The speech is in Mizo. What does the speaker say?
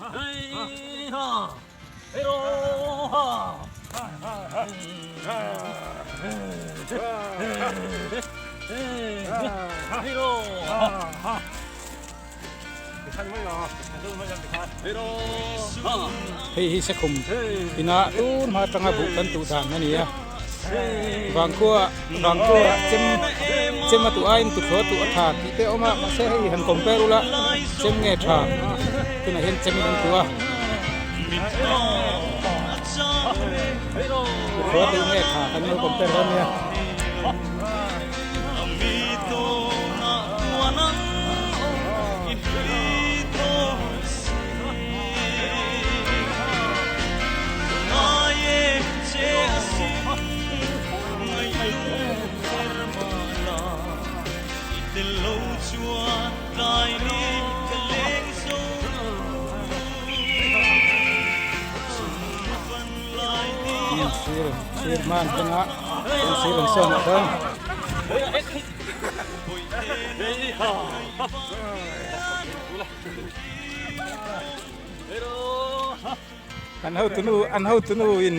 Hei hi sekhum ina tun hma atanga buh kan tuh dan a ni a vangkhua vangkhua chem chem a tuh aiin tuthlawh a tuh a tha tih te a awm a mahse hei han compare ula chem nge tha tunah hian chem in an tuh a tuthlawh a tuh nge tha kan lo compare dawn nia. Sir sir hman thlengah sir an sawn ah dawn. An hotunu an hotunu in.